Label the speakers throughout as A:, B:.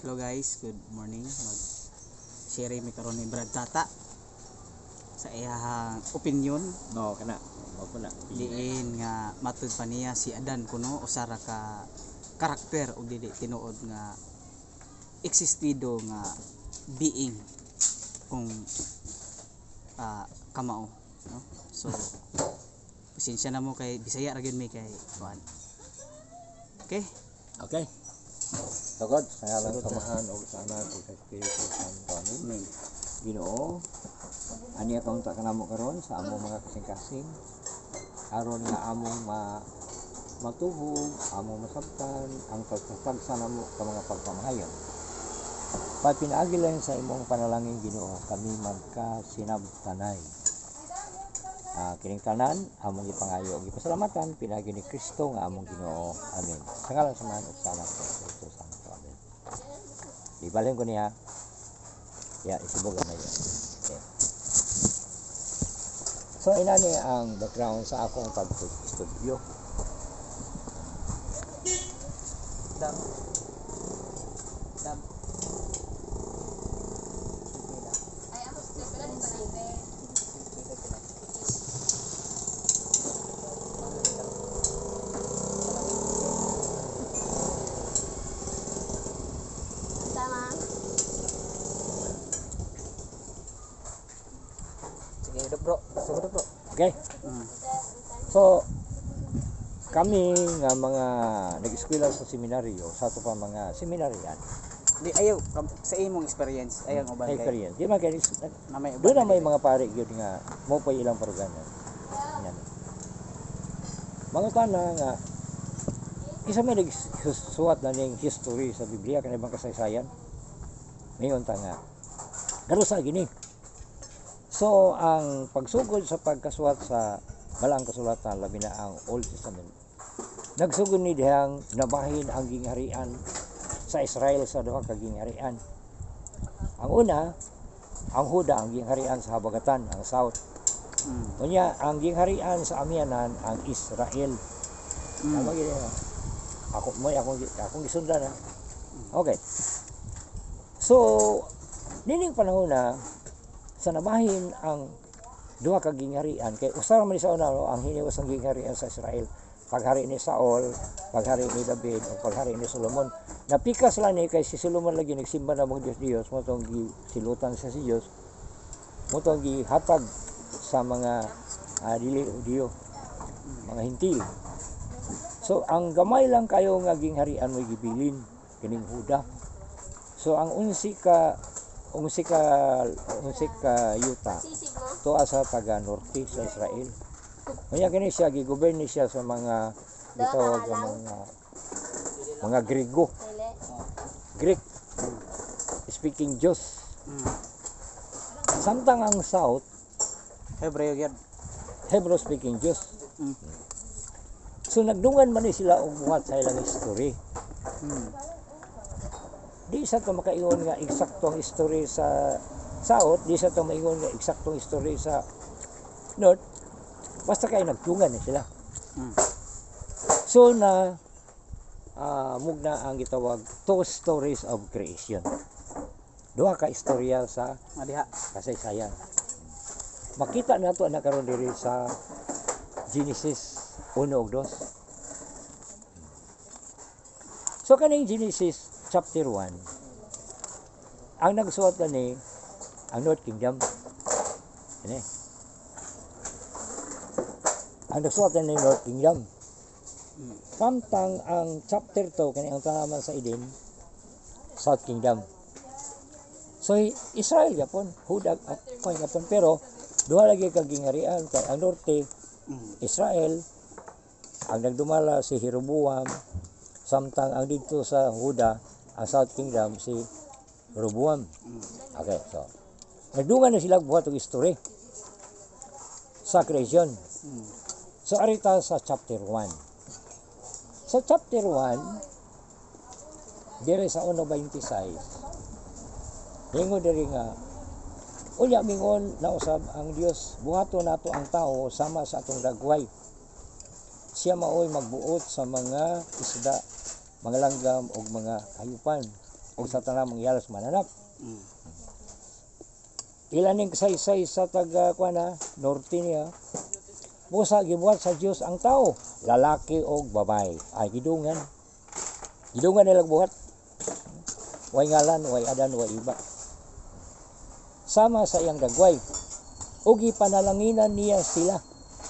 A: Hello guys, good morning. Mag share mi karon ni Brad Tata sa iyahang opinion.
B: No, kana. Mao po na.
A: Diin nga matud pa niya si Adan kuno usa ra ka karakter o dili tinuod nga existido nga being kung kamao, no? So pasensya na mo kay Bisaya ra gyud mi kay kuan. Okay.
B: Okay. Sugod sa ngalan sa Amahan ug sa Anak ug sa Espiritu Santo. Amen.
A: Amen.
B: Ginoo, ani kaunta kanamo karon sa among mga kasing-kasing aron nga among matuhog, among masabtan ang pagkatagsa namo ka mga pagpamahayon. Pag pinaagi lang sa imong panalangin, Ginoo, kami magkasinabtanay. Kining tanan among gipangayo ug gipasalamatan pinaagi ni Kristo nga among Ginoo. Amen. Sa ngalan sa Amahan ug sa Anak ug sa Espiritu Santo. Amen. Ibalhin ko niya. Ya, isibog na yun. Okay. So, inani ang background sa akong pag-studio.
A: Dam. Dam.
C: Ay, amo sa pila ni Panante. Tama.
A: Sige, bro. Sugod, bro.
B: Okay? So, kami nga mga nag-eskwela sa seminaryo, sa ato pa mga seminaryan,
A: Di ayaw sa imong experience, ayaw uban kay
B: experience. Di man kay
A: na may uban
B: doon na may
A: dili.
B: Mga pare gyud nga mo pa ilang paruganan. Yan. Mga tana nga isa may nagsuwat na ning history sa Biblia, kanang ibang kasaysayan. Ngayon ta nga garo sa gini. So ang pagsugod sa pagkasuwat sa Balaang Kasulatan, labi na ang Old Testament, nagsugod ni dihang nabahin ang gingharian sa Israel sa duha ka gingharian. Ang una, ang Huda, ang gingharian sa habagatan, ang south. Unya, ang gingharian sa amihanan, ang Israel. Tama gid na. Ako mo akong akong gisundan ha. Okay. So, nining panahon na sa nabahin ang duha ka gingharian kay usa ra man ni sa una, no, ang hiniwas ang gingharian sa Israel, paghari ni Saul, paghari ni David o paghari ni Solomon. Napikas lang ni kay si Solomon lagi nagsimba na mong Dios Dios mo tong gisilutan sa si Dios mo tong gihatag sa mga dili Hudiyo, mga Hintil. So ang gamay lang kayo nga gingharian mo gibilin kining Huda. So ang unsi ka yuta
C: Sisig mo?
B: Tuwa sa taga norte sa Israel. Unya kini siya gigobern ni siya sa mga gitawag nga mga Griego,
C: Dili.
B: Greek speaking Jews. Samtang ang south,
A: Hebreo gyud.
B: Hebrew speaking Jews. So nagdungan man ni sila og buhat sa ilang history. Di sa to makaingon nga eksakto ang history sa south, di sa to maingon nga eksaktong history sa north. Basta kay nagtungan ni sila. So na mugna ang gitawag two stories of creation. Duha ka istorya sa
A: Nga diha.
B: Kasaysayan. Makita nato na karon diri sa Genesis 1 ug 2. So kaning Genesis chapter 1, ang nagsuwat ni ang North Kingdom. Ini. Ang nagsuwat ni North Kingdom. Samtang ang chapter 2, kani ang tanaman sa Eden, South Kingdom. So Israel gyapon, Huda ko gyapon, pero duha lagi ka gingharian kay ang norte Israel, ang nagdumala si Jeroboam, samtang ang didto sa Huda, ang South Kingdom, si Rehoboam. Okay, so nagdungan na sila buhat og history sa creation. So arita sa chapter 1. Sa chapter 1, dire sa 1:26, ingon diri nga, "Unya mingon na usab ang Dios, buhaton nato ang tao sama sa atong dagway. Siya maoy magbuot sa mga isda, mga langgam ug mga hayupan." Ug sa tanang mga ihalas mananap. Ilan ning kasaysay sa taga kuan na norte niya. Busa gibuhat sa Dios ang tao, lalaki og babae. Ay gidungan. Gidungan nila buhat. Way ngalan, way Adan, way Iba. Sama sa iyang dagway. Ug gipanalanginan niya sila.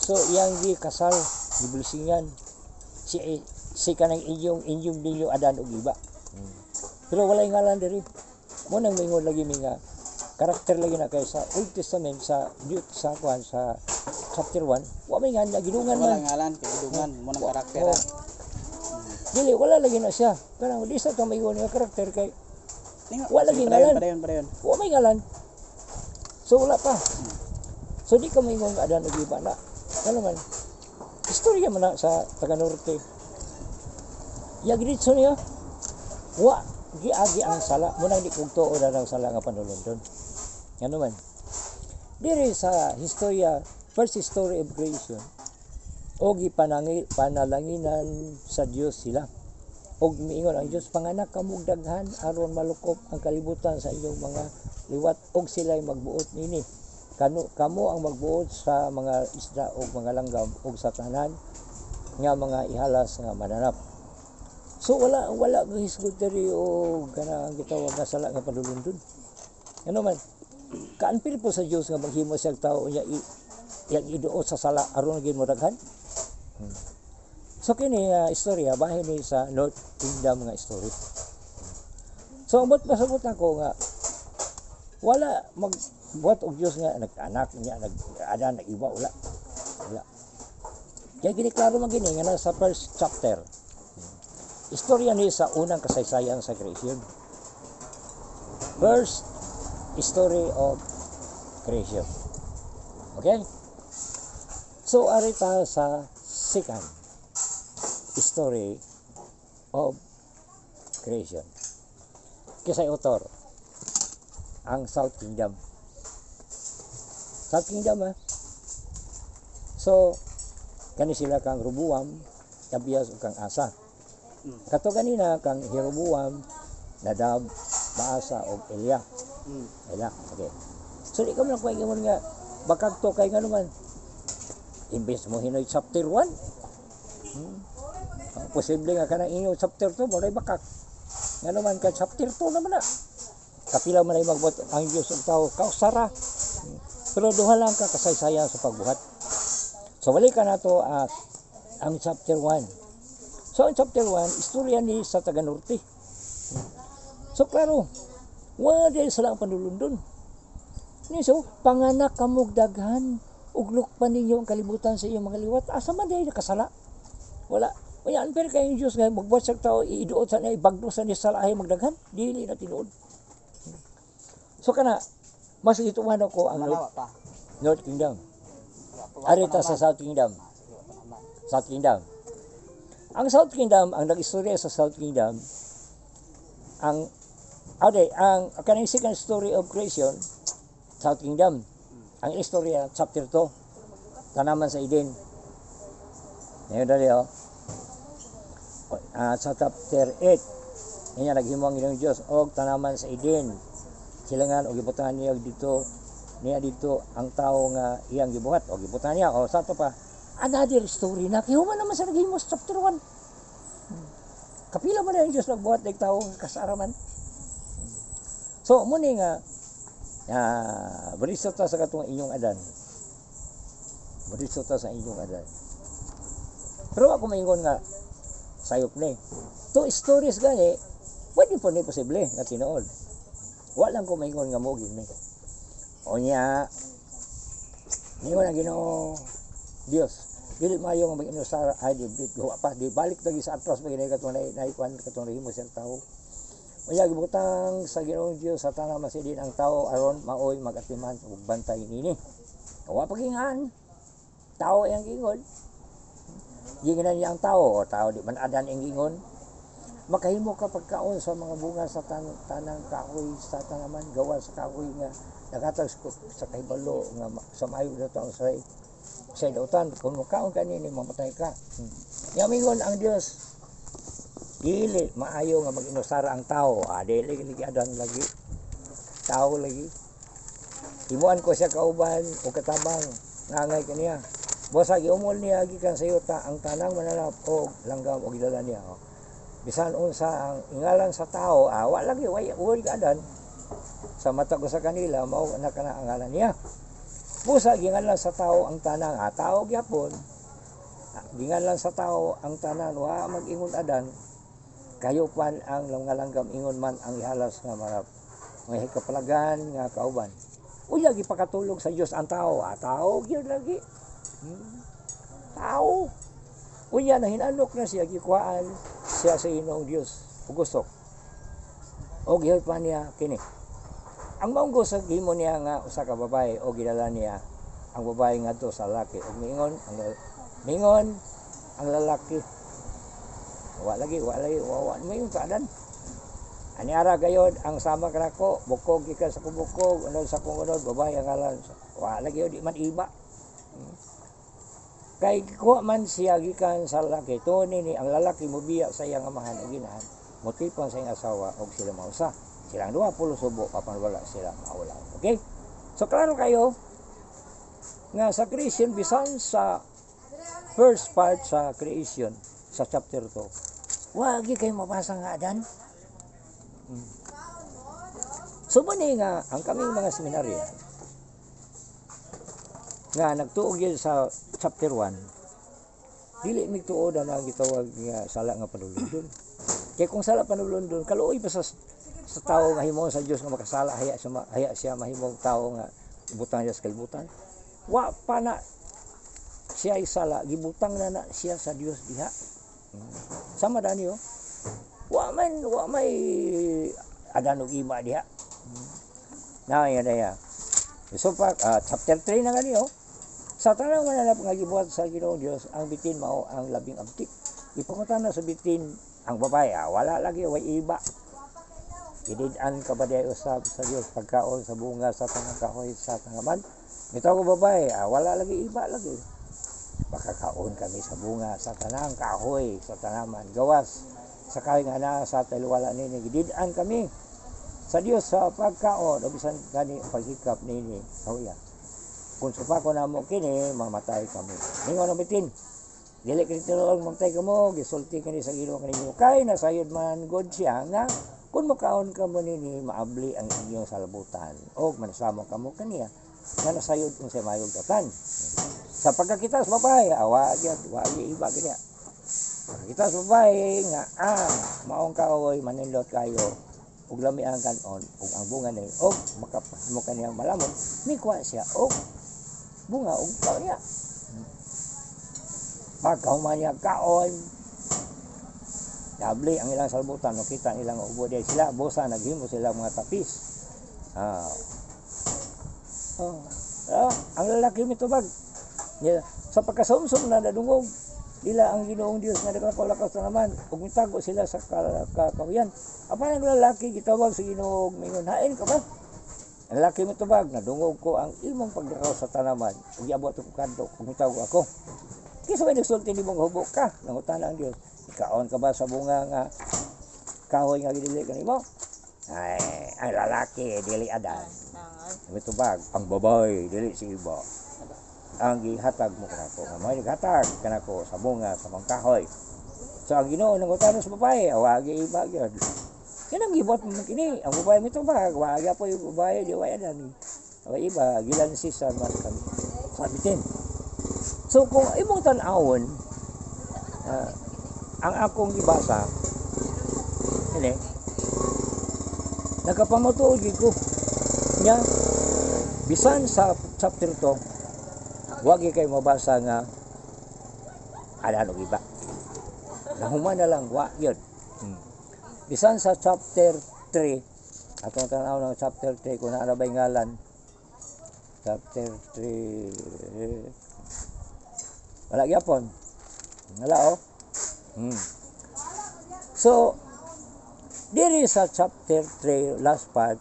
B: So iyang gikasal, giblessingan si si kanang inyong inyong ninyo Adan ug Iba. Pero walay ngalan diri. Mo nang mingon lagi mi nga karakter lagi na kay sa Old Testament, sa New, sa kuan, sa chapter 1, wa may ngan gidungan
A: Wala
B: man.
A: Ngalan kay gidungan mo nang karakter.
B: Oh.
A: Ah.
B: Dili, wala lagi na siya. Kanang di sa ta maingon nga karakter kay
A: Ningo,
B: wala
A: sige,
B: lagi
A: padayon,
B: ngalan.
A: Padayon, padayon.
B: Wa may ngalan. So wala pa. So di ka maingon nga Adan ug Iba na. Kano man istorya man na sa taga norte. Ya diretso niya. Wa giagi ang sala mo nang di kog tuo na ang sala nga panulundon. Ngano man? Diri sa historya, first story of creation, og gipanangi panalanginan sa Dios sila. Og miingon ang Dios, "Panganak kamog daghan aron malukop ang kalibutan sa inyong mga liwat og sila'y magbuot nini. Kano kamo ang magbuot sa mga isda og mga langgam og sa tanan nga mga ihalas nga mananap." So wala wala gihisgot diri og kanang gitawag nga sala nga padulundon. Ano man? Kaanpil po sa Dios nga maghimo siya tao niya iyang iduot sa sala aron gid mo daghan. So kini nga istorya bahin ni sa North Kingdom nga story. So ang buot pasabot nako nga wala magbuhat og Dios nga nag-anak niya nag Adan nag Iba, wala. Wala. Kaya gini klaro man gini nga nasa first chapter. Istorya ni sa unang kasaysayan sa creation. First story of creation. Okay? So ari ta sa second story of creation. Kisay author? Ang South Kingdom. South Kingdom ah. So kani sila kang Roboam, Abias ug kang Asa. Kato ganina kang Jeroboam, Nadab, Baasa ug Elia. Elia, okay. So di ka man kuhay nga bakag to kay ngano man. Imbes mo hinoy chapter 1. Oh, posible nga kanang inyo chapter 2 mo bakak. Ngano man ka chapter 2 naman na. Kapila man ay magbuhat ang Diyos og tao kausara. Pero duha lang ka kasaysayan sa pagbuhat. So balik ka nato ang chapter 1. So ang chapter 1, istorya ni sa taga norte. So klaro, wala din sila ang panulundon. Ni so, "Panganak kamog daghan ug lukpan ninyo ang kalibutan sa iyong mga liwat." Asa man diay nakasala? Wala. Unya unfair kay ang Diyos nga magbuhat sa tao iduot sa niya ibagdo sa niya sala ay magdaghan. Dili na tinuod. So kana mas gituman ako ang
A: Wala
B: North,
A: wa pa.
B: North Kingdom.
A: Wa pa, wa
B: Ari
A: pa
B: ta sa
A: naman.
B: South Kingdom.
A: Ah, sige, wa pa naman.
B: South Kingdom. Ang South Kingdom, ang nag-istorya sa South Kingdom, ang ade, ang kaning second story of creation, South Kingdom. Ang istorya, chapter 2, tanaman sa Eden. Ngayon dali oh. Ah, sa chapter 8, niya naghimo ang Ginoong Dios og tanaman sa Eden. Silangan og gibutangan niya dito ang tao nga iyang gibuhat o gibutangan niya o sa to pa another story na kay human naman sa naghimo sa chapter 1. Kapila man ang Diyos nagbuhat ng tao kasaraman. So mo ni nga baristo ta sa katong inyong Adan. Baristo ta sa inyong Adan. Pero ako maingon nga sayop ni. Two stories gani, pwede po ni posible nga tinuod. Wa lang ko maingon nga mo ni. O niya, ningon ang Ginoo Dios, "Dili maayo nga mag sa ay di wa pa di balik lagi sa atras pag katong nay nay kuan katong nahimo siyang tao." Unya gibutang sa Ginoong Dios sa tanaman sa Eden ang tao aron maoy magatiman ug bantay nini. Wa pagingan. Tao ang gingon. Ginginan niya ang tao, o tao di man Adan ang gingon. "Makahimo ka pagkaon sa mga bunga sa tanang kahoy sa tanaman gawa sa kahoy nga naghatag sa kahibalo nga sa maayo dato ang sa dautan. Kung makaon ka nini, mamatay ka." Ya mingon ang Dios. Dili maayo nga mag-inusara ang tao. Ah, dili lagi Adan lagi. Tao lagi. Himuan ko siya kauban o katabang ngangay kaniya. Busa giumol niya gikan sa yuta ang tanang mananap og langgam og gidala niya. Oh. Bisan unsa ang ingalan sa tao, ah, wa lagi way way Adan. Sa mata ko sa kanila mao na kana ang ngalan niya. Busa gingalan sa tao ang tanang, ah, tao gyapon. Ah, gingalan sa tao ang tanan, wa mag-ingon Adan. Kayupan ang mga langgam, ingon man ang ihalas nga mga kapalagan nga kauban. Unya gipakatulog sa Dios ang tao, ah, tao gyud lagi. Tao. Unya nahinanok na siya, gikuhaan siya sa Ginoong Dios ug usok. Og gihuy niya kini. Ang maong sa gihimo niya nga usa ka babae o gidala niya ang babae ngadto sa lalaki ug miingon ang lalaki, wa lagi, wa lagi, wa wa mayon ka Adan. Ani ara gayod ang sama kanako, bukog gikan sa kubukog, unod sa kong unod, babae ang ngalan. Wa lagi, di man iba. Kay kuha man siya gikan sa lalaki, tuon nini ang lalaki mobiya sa iyang amahan ug inahan, motipon sa iyang asawa og sila mausa. Silang duha pulo subo apan wala sila maulaw. Okay? So klaro kayo nga sa creation, bisan sa first part sa creation sa chapter 2, wagi kayo mabasa nga Adan. So ba ni nga ang kaming mga seminarya nga nagtuo gyud sa chapter 1, dili migtuo na ang gitawag nga sala nga panulundon. Kay kung sala panulundon, kaluoy pa sa tao nga himuon sa Dios nga makasala, haya siya mahimong tao nga ibutang niya sa kalibutan. Wa pa na siya sala, gibutang na na siya sa Dios diha. Sama dani oh. Wa may Adan ug Iba diha. Na yan na. So pa chapter 3 na gani oh. Sa tanang mananap nga gibuhat sa Ginoong Dios, ang bitin mao ang labing abtik. Ipangutana sa bitin ang babae, ah, wala lagi way iba. Gidid-an ka ba diay usab sa Dios pagkaon sa bunga sa tanang kahoy sa tanaman? Bitaw ko babae, ah, wala lagi iba lagi. Makakaon kami sa bunga sa tanang kahoy sa tanaman. Gawas sa kahoy nga naa sa taliwala nini, gidid-an kami sa Dios sa pagkaon o bisan gani paghikap nini kahuya. Kung supako namo kini, mamatay kami. Ningon ang bitin, dili kini tinuod mamatay kamo, gisulti kini sa Ginoo kaninyo. Kay nasayod man god siya nga kung makaon kamo nini, maabli ang inyong salbutan og manasamo kamo kaniya nga nasayod unsay mayog datan. Sa pagkakita sa babae, awa gyud, wa gyud iba kaniya. Pagkakita sa babae nga ang maong kahoy manindot kayo ug lami ang kanon ug ang bunga ni og makapahimo kaniyang malamon, mikuha siya og bunga og kaon niya. Pagkahuman niya kaon, nabli ang ilang salbutan, makita nilang ubo diay sila, busa naghimo sila mga tapis. Ah. Oh. Ah, ang lalaki mitubag. Niya, sa pagkasumsum na nadungog nila ang Ginoong Dios nga nagkalakaw sa naman ug mitago sila sa kakahuyan. Apan ang lalaki gitawag sa Ginoo mingon, hain ka ba? Ang lalaki mitubag, nadungog ko ang imong pagdakaw sa tanaman ug giabot ko kadto ug mitago ako. Kinsa may nagsulti nimo nga hubo ka? Nangutana ang Dios. Ikaon ka ba sa bunga nga kahoy nga gidili kanimo? Ay, ang lalaki dili Adan. Mitubag, ang babae dili si iba. Ang gihatag mo kanako, nga may naghatag kanako sa bunga sa mga kahoy. So ang Ginoo nangutana sa babae, wagi iba gyud. Kanang gibuhat mo kini, ang babae mitubag, wagi po yung babae di way Adan. Wa iba gilansisan man kami. Sabitin. So kung imong tan-awon, ang akong gibasa ini nagapamatuod gid ko nya bisan sa chapter 2, wag kay mabasa nga Adan og iba. Nahuman na lang wa gyud. Bisan sa chapter 3, atong tan-aw ng chapter 3 kung naa na ba'y ngalan. Chapter 3, wala gyapon. Wala oh. So diri sa chapter 3 last part,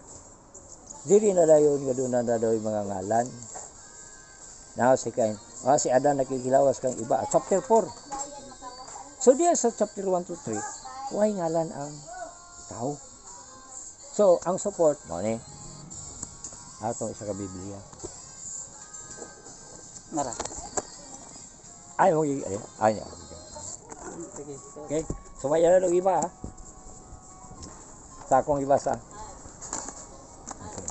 B: diri na dayon nga doon na daw mga ngalan. Na si Cain, ah, si Adan nakikilawas kang iba. Chapter 4. So diya sa chapter 1 to 3, Way ngalan ang tao. So, ang support mo ni atong isa ka Biblia.
A: Nara.
B: Ay, mo ay, ay, ay.
A: Sige.
B: Okay. So may ano iba ha? Sa akong ibasa. Okay.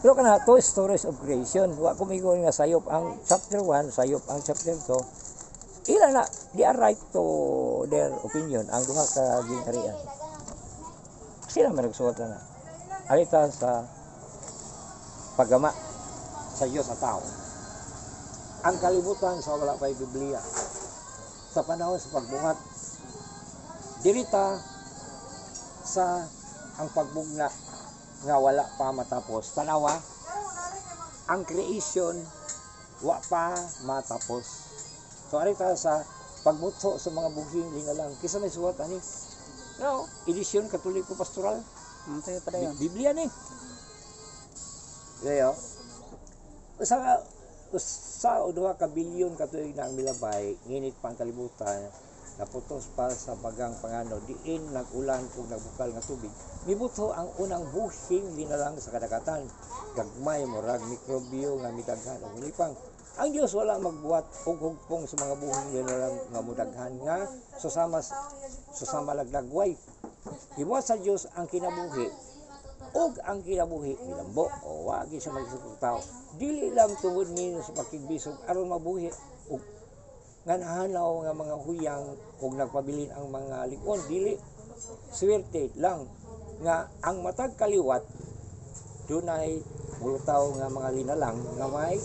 B: Pero kana to stories of creation, wa ko miingon nga sayop ang chapter 1, sayop ang chapter 2. Ila na, they are right to their opinion ang duha ka gingharian. Sila man nagsuwat na. Alita sa paggama sa Diyos sa tao. Ang kalibutan sa wala pa'y Biblia. Sa panahon sa pagbuhat, dirita sa ang pagbugna nga wala pa matapos. Tanawa, ang creation wa pa matapos. So arita sa pagbutho sa mga buhing linalang. Kisa may suwat ani. No, edisyon Katoliko Pastoral.
A: Ang tayo pa dayon.
B: Biblia ni. Gayo. Usa usa o duha ka bilyon ka tuig na ang milabay, nginit pa ang kalibutan, naputos pa sa bagang pangano, diin nag-ulan ug nagbukal nga tubig. Mibutho ang unang buhing linalang sa kadagatan. Gagmay murag mikrobyo nga midaghan og milipang. Ang Dios wala magbuhat og hugpong sa mga buhing linalang nga mudaghan nga susama susama laglagway. Gibuhat sa Dios ang kinabuhi ug ang kinabuhi milambo o wagi siya magisog tao. Dili lang tungod ni sa pakigbisog aron mabuhi ug nga nahanaw nga mga huyang ug nagpabilin ang mga lig-on, dili swerte lang nga ang matag kaliwat dunay mulutaw nga mga linalang nga may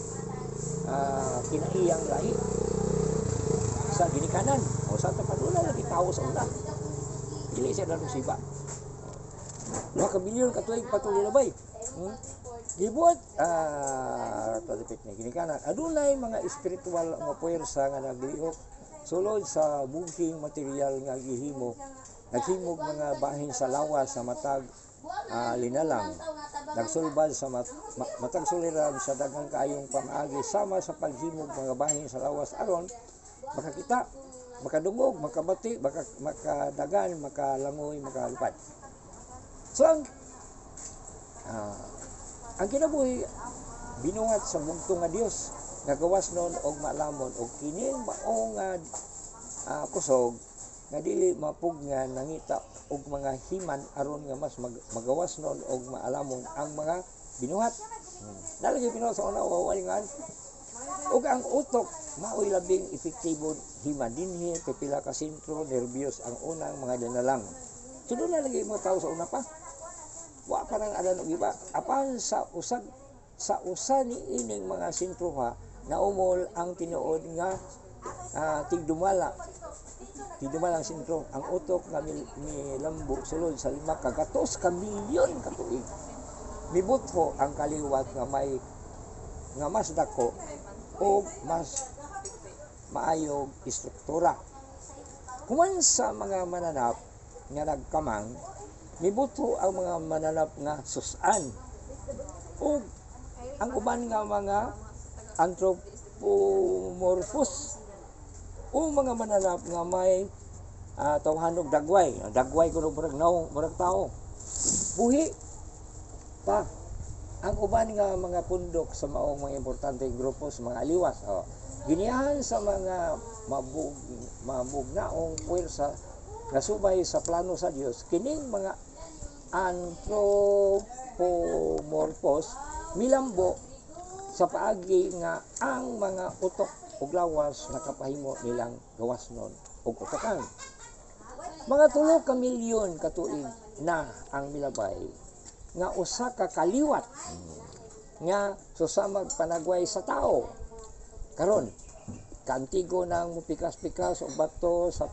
B: kinaiyang lahi sa ginikanan o sa tapadula lagi tao sa una, dili siya danong siba. Duha ka bilyon ka tuig patuloy labay. Gibuhat talipit ni ginikanan. Adunay mga espiritual nga puwersa nga naglihok sulod sa buhing material nga gihimo. Naghimog mga bahin sa lawas sa matag linalang. Nagsulbad sa matag suliran sa daghang kaayong pamaagi sama sa paghimog mga bahin sa lawas aron makakita, makadungog, makabati, makadagan, makalangoy, makalupad. So ang kinabuhi binuhat sa bugtong nga Dios nga gawas nun og maalamon og kining mao nga kusog nga dili mapugnan nangita og mga himan aron nga mas magawas nun og maalamon ang mga binuhat. Nalagi binuhat sa una wawalingan ug ang utok maoy labing epektibo himan dinhi pipila ka sentro nervyos ang unang mga dinalang. So doon na lagi mga tao sa una pa. Wa pa nang adan og iba. Apan sa usag sa usa ni ining mga sentro ha naumol ang tinuod nga tigdumala. Tigdumala ang sentro, ang utok nga milambo sulod sa 5 ka gatos ka milyon ka tuig. Mibutho ang kaliwat nga may nga mas dako o mas maayog istruktura. Human sa mga mananap nga nagkamang, mibuto ang mga mananap nga susan ug ang uban nga mga anthropomorphous o mga mananap nga may tawhanog dagway. Dagway kuno murag naong, murag tao. Buhi pa ang uban nga mga pundok sa maong mga importanteng grupo sa mga aliwas. O, giniyahan sa mga mabugnaong puwersa nga subay sa plano sa Dios, kining mga anthropomorphos milambo sa paagi nga ang mga utok ug lawas nakapahimo nilang gawas nun og utokan. Mga 3 ka milyon ka tuig na ang milabay nga usa ka kaliwat nga susamag panagway sa tao. Karon, kaantigo nang mupikas-pikas og bato sa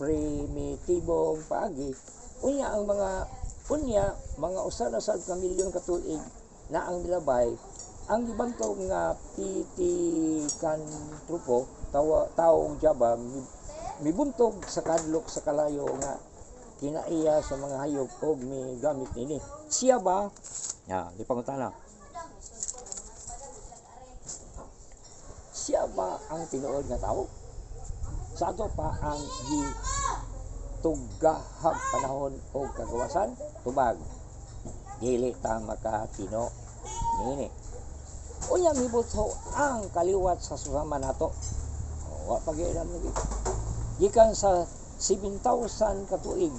B: primitibong paagi, unya ang mga unya mga usa na sad ka milyon ka tuig na ang milabay, ang gibantog nga Pithecanthropo, taong Java, mibuntog sa kadlok sa kalayo nga kinaiya sa mga hayop og migamit niini. Siya ba? Ya, di pangutana. Siya ba ang tinuod nga tao? Sa ato pa ang gitugahag panahon og kagawasan? Tubag, dili ta makatino niini. Unya mibutho ang kaliwat sa susama nato. Wa pa gyud lagi. Gikan sa 7,000 ka tuig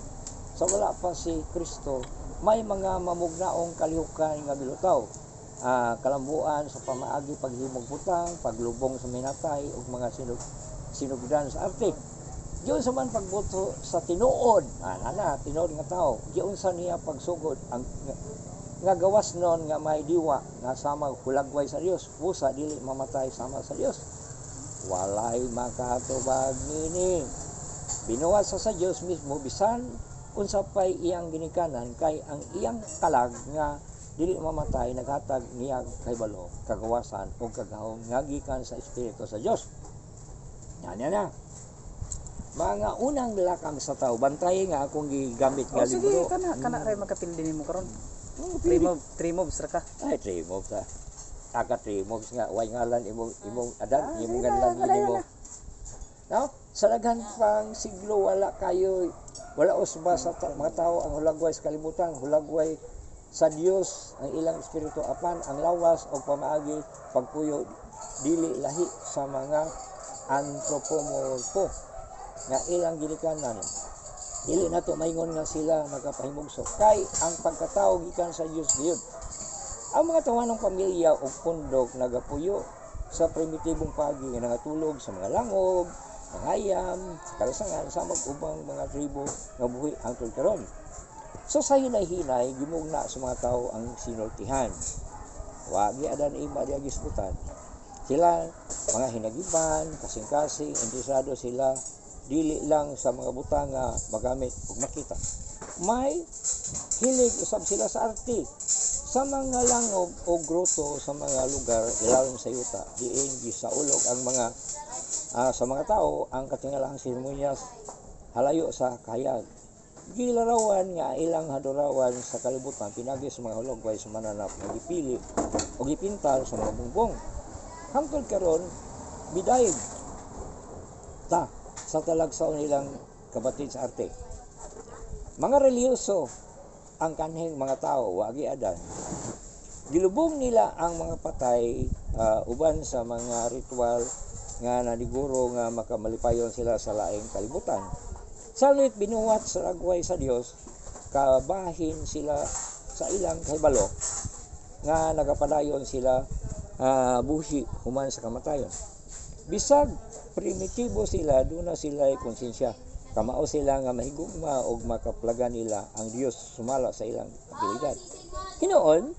B: sa wala pa si Kristo, may mga mamugnaong kalihukan nga gilutaw. Kalambuan sa pamaagi paghimog butang, paglubong sa minatay ug mga sinugdan sa arte. Giunsa man pagbutho sa tinuod, na tinuod nga tao, giunsa niya pagsugod ang nga gawas nun nga may diwa nga sama hulagway sa Dios, busa dili mamatay sama sa Dios. Walay makatubag nini. Binuhat sa Dios mismo bisan unsa pay iyang ginikanan, kay ang iyang kalag nga dili mamatay naghatag niya kahibalo, kagawasan o kagahom nga gikan sa espiritu sa Dios. Yan yan na. Mga unang lakang sa tao, bantay nga akong gigamit nga
A: Oh, sige,
B: libro.
A: kana kana ray makapildi nimo karon.
B: Mm,
A: Three
B: pili.
A: move, three moves ra ka.
B: Ay, three moves ah. Aka three moves nga way ngalan imong imong adan,
A: Ah,
B: imong
A: sige na,
B: ngalan
A: wala
B: nimo.
A: na.
B: No? Sa daghan pang siglo wala kayo, wala usba sa mga tao ang hulagway sa kalibutan, hulagway sa Dios ang ilang espiritu apan ang lawas o pamaagi pagpuyo dili lahi sa mga antropomorpho nga ilang ginikanan. Dili nato maingon nga sila nakapahimugso kay ang pagkatao gikan sa Dios gyud. Ang mga tawanong pamilya ug pundok nagapuyo sa primitibong pagi nga nangatulog sa mga langob, mangayam, sa kalasangan sa ubang mga tribo nga buhi hangtod karon. So sa hinay-hinay gimugna sa mga tao ang sinultihan. Wa gi adan ima diha gisgutan. Sila mga hinagiban, kasing-kasing, interesado sila dili lang sa mga butang nga magamit ug makita. May hilig usab sila sa arte. Sa mga langob o groto sa mga lugar ilalom sa yuta, diin gisaulog ang mga sa mga tao ang katingalahang seremonyas halayo sa kahayag. Gilarawan nga ilang hadorawan sa kalibutan pinagi sa mga hulagway sa mananap nga gipili o gipintal sa mga bungbong. Hangtod karon bidayeg ta sa talagsaon nilang kabatid sa arte. Mga relihiyoso ang kanhing mga tao, wagi adan. Gilubong nila ang mga patay uban sa mga ritual nga naniguro nga makamalipayon sila sa laing kalibutan. Salit binuhat sa lagway sa Dios, kabahin sila sa ilang kahibalo nga nagapadayon sila buhi human sa kamatayon. Bisag primitibo sila, duna sila konsensya. Kamao sila nga mahigugma og makaplaga nila ang Dios sumala sa ilang abilidad. Hinuon,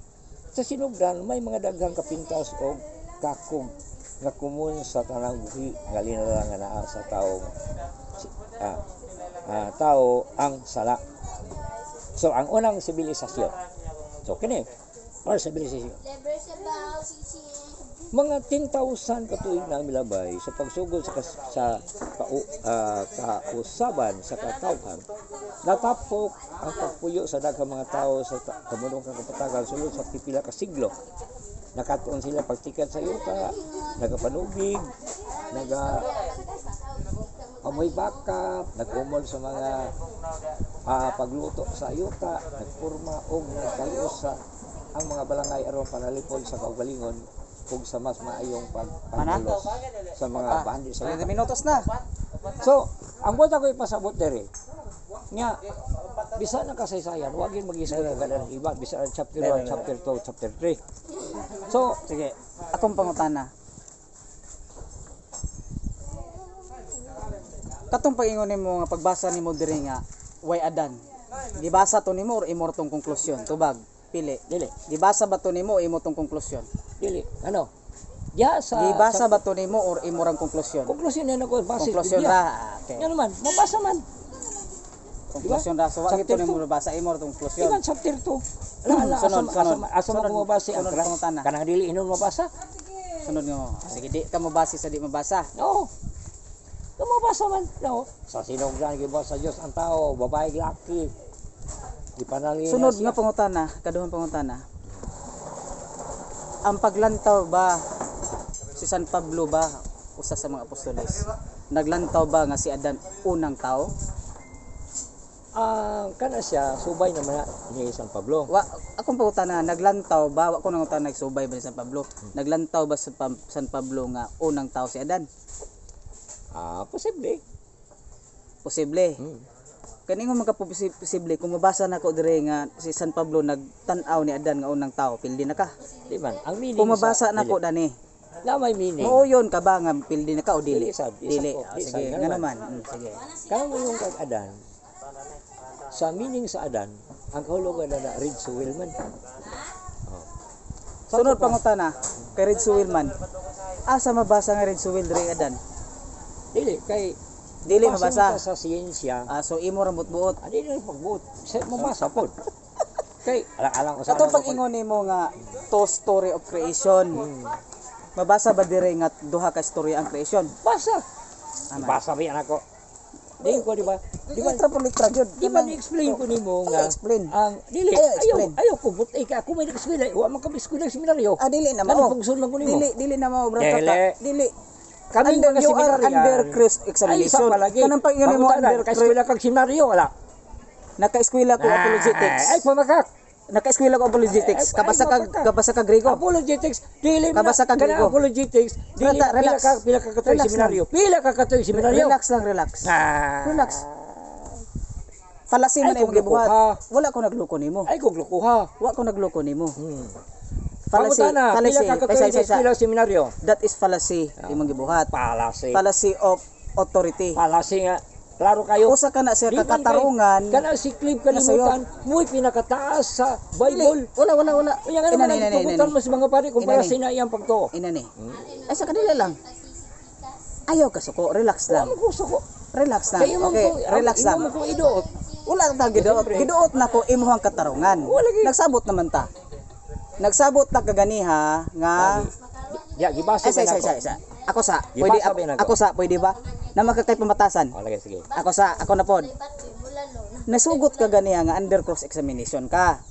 B: sa sinugdan may mga daghang kapintas og kakog nga komon sa tanang buhi nga linalang nga naa sa tao tao ang sala. So ang unang sibilisasyon. So kini or sibilisasyon. Mga 10,000 ka tuig na ang milabay sa pagsugod sa kausaban sa katawhan, natapok ang pagpuyo sa daghang mga tao sa kamundong kapatagan sulod sa pipila ka siglo. Nakatuon sila pagtikat sa yuta, nagapanubig, naga amoy baka, nag-umol sa mga pagluto sa yuta, nagpurma og nagkalios sa ang mga balangay aron panalipod sa kaugalingon ug sa mas maayong pagpanghulos sa mga bahandi sa
A: 30
B: yuta.
A: Minutos na.
B: So, ang buot ako ipasabot dere, nga bisan ang kasaysayan, wag yun mag-isip og ng iba, bisan ang chapter 1, chapter 2, chapter 3. So,
A: Sige, akong pangutana. Katong pag-ingon nimo nga pagbasa nimo diri nga way Adan. Gibasa to nimo or imo tong konklusyon? Tubag, pili.
B: Dili,
A: Gibasa ba to nimo o imo tong konklusyon?
B: Dili, ano? Diya sa
A: Gibasa
B: sa,
A: ba to nimo or imo rang konklusyon?
B: Konklusyon na ako base sa
A: Konklusyon
B: Biblia.
A: ra. Okay.
B: Nga naman, mabasa man.
A: Konklusyon ra. So wa
B: Chapter
A: gito nimo
B: 2.
A: nabasa, imo ra tong konklusyon.
B: Iban chapter 2. Ala, ala,
A: Sunod,
B: asa,
A: sunod.
B: asa, asa
A: Sunod,
B: mo kumabase ang
A: sunod pangutana.
B: kanang dili inon mabasa?
A: Sunod nga mo. Sige, di ka mabase sa di mabasa.
B: No. Lumabasa man. No. Sa sinugdan gibuhat sa Dios ang tao, babae laki. Gipanalina
A: Sunod
B: siya.
A: nga pangutana, kaduhang pangutana. Ang paglantaw ba si San Pablo ba usa sa mga apostoles? Naglantaw ba nga si Adan unang tao?
B: Ah, kana siya subay naman na ni San Pablo.
A: Wa akong pangutana, naglantaw ba, wa ko nangutana nagsubay ba ni San Pablo? Naglantaw ba sa San Pablo nga unang tao si Adan?
B: Ah, posible.
A: Posible. Kani nga magkaposible kung mabasa nako dire nga si San Pablo nagtan-aw ni Adan nga unang tao, pildi na ka?
B: Di man ang meaning
A: Kung mabasa
B: sa,
A: nako dani,
B: na may meaning.
A: Mooyon ka ba nga pildi na ka o dili?
B: Dili sad, di sad
A: Dili.
B: ko,
A: Ah,
B: di sad.
A: sige,
B: Nga
A: nga
B: naman.
A: naman. Sige.
B: Kamo yung kag Adan, sa meaning sa Adan, ang kahulugan na na red soil man. Oh.
A: Sunod pangutana kay Red Suwil man. Asa mabasa nga Red Suwil diri Adan?
B: Dili kay
A: Dili
B: base
A: mabasa.
B: man ka sa siyensya.
A: Ah, so imo ra buot.
B: Adi na pagbuot. Sa mabasa pod. Kay alang-alang ko sa
A: Ato pag-ingon nimo nga to story of creation. Mabasa ba dire nga duha ka istorya ang creation?
B: Basa.
A: Aman.
B: Basa ba yan ako? Di ko, di ba? Di ba?
A: Litra por litra gyud.
B: Di ba ni-explain ko nimo nga
A: Ayaw explain.
B: ang dili
A: Ayaw
B: ayaw
A: explain.
B: ayaw ko but ka ako may nag-eskwela, wa man kami eskwela seminaryo.
A: Ah, dili na
B: Ano
A: mao.
B: pugson man ko nimo?
A: Dili, dili na mao, bro.
B: Dili.
A: Kaka. Dili.
B: Kami
A: Under,
B: mga
A: you are
B: seminaryan.
A: under cross
B: Ay, isa
A: examination.
B: palagi.
A: Kanang pag-ingon nimo
B: Pangutana,
A: under
B: ka eskwela kag seminaryo wala.
A: Naka-eskwela ko apologetics.
B: Ay, pamakak.
A: Naka-eskwela ko apologetics.
B: Ay,
A: Kabasa ka
B: mapaka.
A: kabasa ka Grego.
B: Apologetics, dili man
A: Kabasa ka
B: kana
A: Grego.
B: apologetics, dili
A: Rata,
B: pila
A: relax.
B: ka pila ka katuig
A: Relax lang.
B: seminaryo. Pila ka katuig seminaryo.
A: Relax lang, relax.
B: Ah.
A: Relax. Palasi man
B: Ay,
A: imong
B: kung
A: gibuhat.
B: lukuha.
A: Wala ko nagloko nimo.
B: Ay kog lukuha.
A: Wa ko nagloko nimo. Fallacy,
B: Pangutana, pila
A: fallacy.
B: ka
A: Ay,
B: katuig
A: sa, sa, sa.
B: eskwela seminaryo.
A: That is fallacy imong gibuhat.
B: Palasi.
A: Fallacy of authority.
B: Palasi nga. Klaro kayo.
A: Usa ka na sir
B: Di man kay-
A: kakatarungan.
B: Kana si Clive
A: Nga sayo.
B: kalimutan, mo'y pinakataas sa
A: Dili.
B: Bible.
A: Wala, wala, wala.
B: Unya nga naman
A: Ina, ina, ina,
B: tugutan
A: ina.
B: mo sa mga pare kung para
A: Ina ni.
B: sina iyang pagtuo.
A: Ina ni. Ay, sa kanila lang. Ayaw ka suko, relax lang.
B: Ano gusto ko?
A: Relax lang.
B: Kay imong
A: Okay,
B: kong
A: relax lang.
B: Imong kong iduot.
A: Wala ta giduot.
B: Siyempre.
A: Giduot na ko imuhang katarungan.
B: Wala gyud.
A: Nagsabot naman ta. Nagsabot ta kaganiha nga
B: Ya, gibasa
A: ay, sa,
B: ba
A: sa,
B: nako?
A: sa, sa. Ako sa, pwede
B: Gibasa
A: ako,
B: ba nako?
A: ako sa, pwede ba? Na makakay pamatasan.
B: Oh, lagi sige.
A: Ako sa, ako na pod. Nasugot ka ganiha nga under cross examination ka.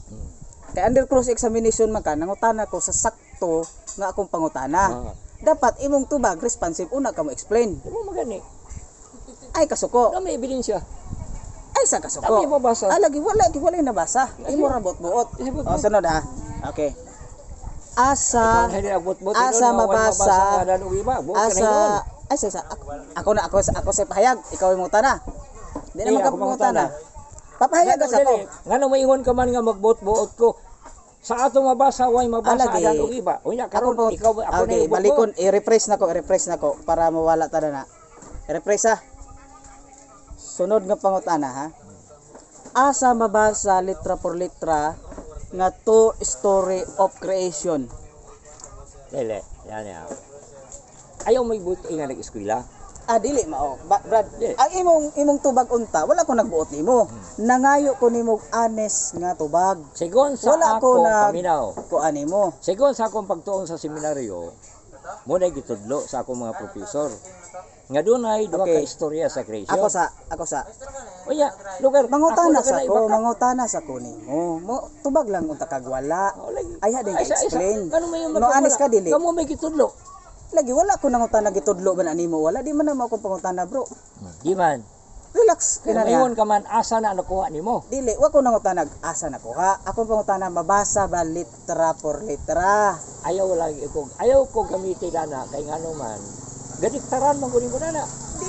A: Kay under cross examination man ka, nangutana ko sa sakto nga akong pangutana.
B: Ah.
A: Dapat imong tubag responsive una ka mo explain.
B: Di mo magani.
A: Ay kasuko.
B: Na may ebidensya.
A: Ay sa kasuko.
B: Dami mabasa.
A: Ah, lagi wala wala yung nabasa. Imo ra buot-buot.
B: Ay, buot-buot.
A: Oh, sunod ha. Okay. Asa
B: Ikaw na buot-buot.
A: asa mabasa
B: Asa
A: asa ay sa, sa ako, ako na ako ako sa pahayag, ikaw imong tana. Di
B: Di,
A: naman ka
B: ako
A: pangutana.
B: mangutana.
A: Papahayag ka sa ko.
B: Ngano maingon ka man nga magbuot-buot ko. Sa ato mabasa way mabasa
A: Alagi.
B: adan og iba. Unya karon
A: Ako po,
B: ikaw ako
A: okay,
B: na
A: balikon, i-refresh na ko, i-refresh na ko para mawala ta na. I-refresh ha. Sunod nga pangutana ha. Asa mabasa litra por litra nga to story of creation?
B: Dili, yan yan. Ayaw may buot nga nag-eskwela.
A: Ah, dili mao. Ba, Brad,
B: Dili.
A: ang imong imong tubag unta, wala ko nagbuot nimo. Nangayo ko nimo honest nga tubag.
B: Sigon sa
A: Wala ko
B: ako
A: nag
B: paminaw.
A: kuan nimo.
B: Sigon sa akong pagtuon sa seminaryo, mo na gitudlo sa akong mga profesor. Nga dunay duha
A: Okay.
B: ka istorya sa creation.
A: Ako sa, ako sa.
B: Unya, lugar
A: Mangutana
B: ako
A: sa
B: lugar na
A: ko,
B: iba ka.
A: mangutana sa ko nimo. Mo tubag lang unta kag wala.
B: Oh, lagi.
A: Ay, din ka
B: Ay, sa-
A: explain.
B: Ngano may yung
A: No honest ka dili.
B: Kamo may gitudlo.
A: Lagi wala ko nangutana gitudlo ba na nimo wala di man na mo akong pangutana, bro.
B: Di man.
A: Relax
B: Kaya
A: kina niya.
B: maingon ka man asa na nakuha nimo.
A: Dili wa ko nangutana asa na ko ha. Akong pangutana mabasa ba litra por litra.
B: Ayaw lagi ko ayaw ko gamitin ana kay ngano man. Gadiktaran man gud nimo nana.
A: Di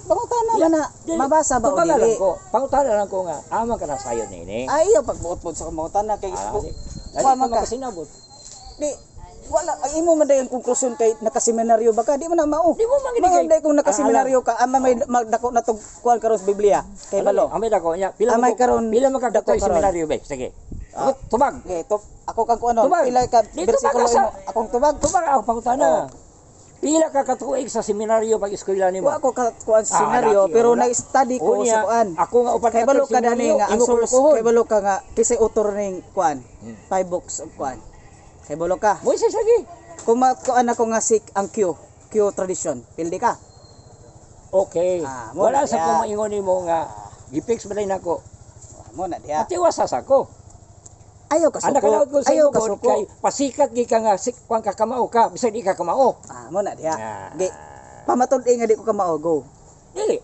A: pangutana man na
B: Dili.
A: mabasa ba o
B: Tubag
A: dili?
B: lang ko. Pangutana lang ko nga ama ka na sayon nini.
A: Ay, iyo pagbuot-buot sa akong pangutana kay
B: Ah,
A: kuha
B: di
A: man
B: ka
A: ka.
B: makasinabot.
A: Di wala ang imo man dayon konklusyon kay nakaseminaryo ba ka di man na mao.
B: Di mo man gini
A: Mga
B: kay-
A: day kung nakaseminaryo ka ama may magdako na tog kuan karon sa Biblia kay balo.
B: Ang may dako niya. Pila
A: Amay
B: mo
A: karon,
B: pila man ka
A: dako
B: katoy
A: karon.
B: seminaryo be. Sige.
A: Ah.
B: Ako, tubag.
A: Okay, to, ako kang kuano,
B: Tubag.
A: pila ka
B: Di, tubag
A: bersikulo
B: ka sa-
A: imo. Akong tubag.
B: Tubag ako pangutana. Pila ka katuig sa seminaryo pag eskwela nimo?
A: Wa ako ka kuan sa
B: Ah,
A: seminaryo
B: laki,
A: pero
B: wala.
A: na-study ko
B: Unya,
A: sa kuan.
B: ako nga upat
A: Kay balo ka dani
B: seminaryo,
A: nga ang
B: imo
A: source,
B: kulukuhon.
A: kay balo ka nga kisay author ning kuan. Five books of kuan. Kay balo ka.
B: Moises lagi.
A: Kung makuan ako nga si ang Q tradition, pildi ka.
B: Okay.
A: Ah, mo
B: Wala
A: na
B: sa
A: diya.
B: ko maingon nimo nga gipix ba din ako.
A: Mo na diha.
B: Patiwasa sa ko.
A: Ayaw ka
B: Anak
A: suko.
B: kanaot ko sa
A: Ayaw
B: imo
A: ka
B: God,
A: suko.
B: kay pasikat gi ka nga sik kuan ka kamao ka bisag di ka kamao.
A: Ah, mo na diha.
B: Ah.
A: Gi Pamatud-i nga di ko kamao, go.
B: Dili.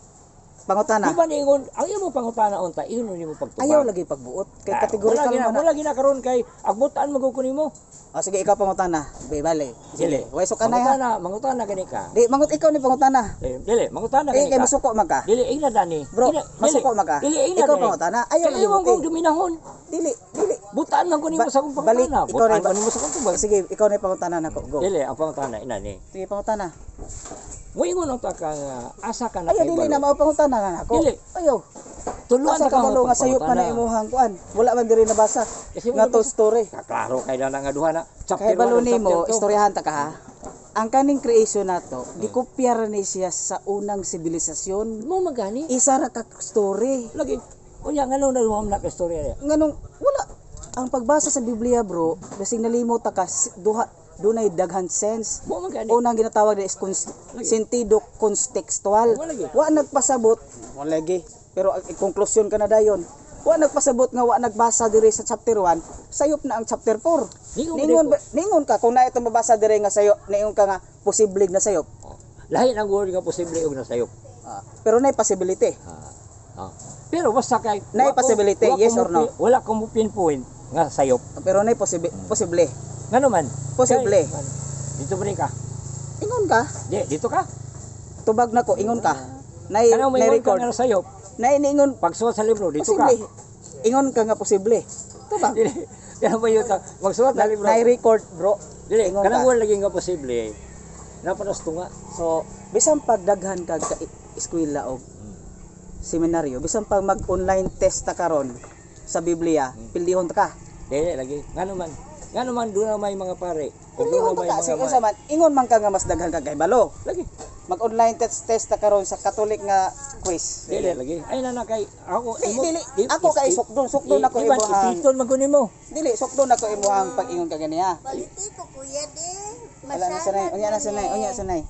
A: Pangutana.
B: Di ba niingon ang imo pangutana unta, ingon nimo pagtubag?
A: Ayaw lagi pagbuot kay
B: Ah,
A: categorical
B: wala gina,
A: man na.
B: wala gina karon kay agbutan man gud ko nimo.
A: O sige, ikaw pangutana. Be bale.
B: Dili.
A: Way suka na ha.
B: Mangutana, mangutana gani ka.
A: Di mangut ikaw ni pangutana.
B: Dili, dili, mangutana
A: Eh
B: gani
A: kay
B: ka.
A: masuko man ka.
B: Dili ingna dani.
A: Bro,
B: Dili, dili.
A: masuko man ka.
B: Dili ingna
A: Ikaw
B: dani.
A: pangutana. Ayaw
B: Kay
A: lagi
B: imong
A: buti.
B: kong duminahon.
A: Dili, dili.
B: Butaan man ko nimo sa akong
A: Balik,
B: pangutana.
A: ikaw
B: Butaan
A: na
B: ko nimo sa akong tubag.
A: Sige, ikaw na yung pangutana nako. Go.
B: Dili, ang pangutana ina ni.
A: Sige, pangutana.
B: Moingon unta ka nga asa ka na
A: Ayaw, dili na mao pangutana na nako.
B: Dili.
A: Ayaw.
B: Tuluan
A: Asa
B: ka
A: ka
B: nga
A: balo nga sayop man na
B: pagpangutana.
A: imuhang kuan. Wala man diri nabasa.
B: Kasi
A: Nga
B: wala
A: to
B: basa.
A: story.
B: Klaro kay na nga duha na. Chapter
A: Kay balo
B: 1 ug
A: nimo,
B: chapter 2.
A: istoryahan ta ka ha. Ang kaning creation nato, gikopya ra ni siya sa unang sibilisasyon.
B: Mo magani.
A: Isa ra ka story.
B: Lagi. Unya ngano na duha man na ka istorya niya?
A: Nganong wala ang pagbasa sa Biblia, bro, basig nalimot ta ka duha dunay daghan sense.
B: Mo magani.
A: Unang ginatawag na is sentido contextual.
B: Wala lagi.
A: Wa nagpasabot, wala lagi. Pero ang konklusyon ka na dayon. Wa nagpasabot nga wa nagbasa diri sa chapter 1, sayop na ang chapter 4.
B: Ningon
A: Ningon
B: ba
A: ningon ka kung naa itong mabasa diri nga sayop, ningon ka nga posible na sayop.
B: Oh. Lahi ang word nga posible og nasayop.
A: Ah, pero nay possibility.
B: Ah. Pero basta kay
A: Naay
B: wa ko-
A: possibility,
B: wa ko
A: yes
B: mo
A: or no?
B: Wala ko mo pinpoint nga sayop.
A: Pero nay posible.
B: Ngano man?
A: Posible.
B: Kay, man, dito ba rin ka?
A: Ingon ka,
B: Di, dito ka.
A: Tubag nako, ingon ka. Nay
B: Kanang
A: nay
B: may ka
A: record.
B: nga sayop.
A: Nay niingon
B: Pagsuwat sa libro, dito ka.
A: posible. Ingon ka nga posible. Tubag.
B: Dili. Kanang ba yun ka? Magsuwat sa libro.
A: Nay record, bro.
B: Dili,
A: Ingon
B: kanang
A: ka.
B: wala lagi nga posible. Napanas tunga.
A: So, bisan pag daghan kag ka eskwela o seminaryo, bisan pag mag-online test ta karon sa Biblia, pildihon ta ka.
B: Dili lagi. Ngano man? Ngano man doon na may mga pare. O doon
A: Pildihon
B: na
A: ta
B: may
A: ka.
B: mga
A: Sige, unsa man, ingon man ka nga mas daghan kag kahibalo.
B: Lagi.
A: Mag-online test test ta karon sa Catholic nga quiz.
B: Dili lagi. Ay na na kay ako
A: Di, dili. Ako kay sukdon, sukdon ako
B: imong.
A: imuhang.
B: Ipiton man kunin mo.
A: Dili, sukdon ako imuhang pag-ingon ka ganiya.
D: Politiko, kuya, di.
A: Wala na sanay, unya na sanay, unya sanay.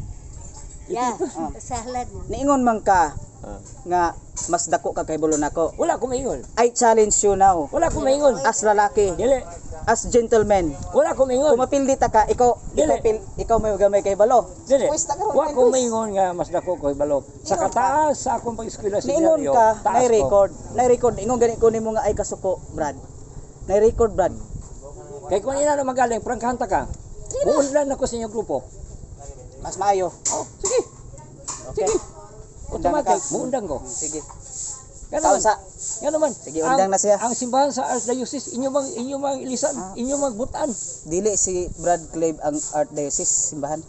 D: Yeah, masalad mo.
A: Niingon man ka
B: Ah.
A: nga mas dako ka kahibalo nako.
B: Wala ko maingon.
A: I challenge you now.
B: Wala ko maingon.
A: As lalaki,
B: Dili.
A: As gentleman.
B: Wala ko maingon.
A: Kung mapildi ta ka, ikaw,
B: Dili.
A: ikaw, ikaw may gamay kay balo.
B: Dili.
A: Quiz ta karon,
B: Wa ko
A: quiz.
B: maingon nga mas dako ko ibalo. Sa
A: Ingon ka.
B: kataas sa akong pag-eskwela sa
A: Niingon
B: seminaryo,
A: ka,
B: taas
A: nay
B: ko.
A: record, nay record, ingon gani ko nimo nga ay kasuko, Brad. Nay record, Brad.
B: Kay kung ina na magaling, prangkahan ta ka. Buunlan ako sa inyong grupo.
A: Mas maayo.
B: Oh, sige.
A: Okay.
B: Sige.
A: Undang na
B: Automatic,
A: ka.
B: muundang ko.
A: Sige.
B: Nga
A: Kaon
B: naman.
A: sa
B: Nga naman.
A: Sige, undang na siya.
B: Ang simbahan sa Archdiocese, inyo mang ilisan, inyo mang butan.
A: Dili si Brad Clave ang Archdiocese simbahan.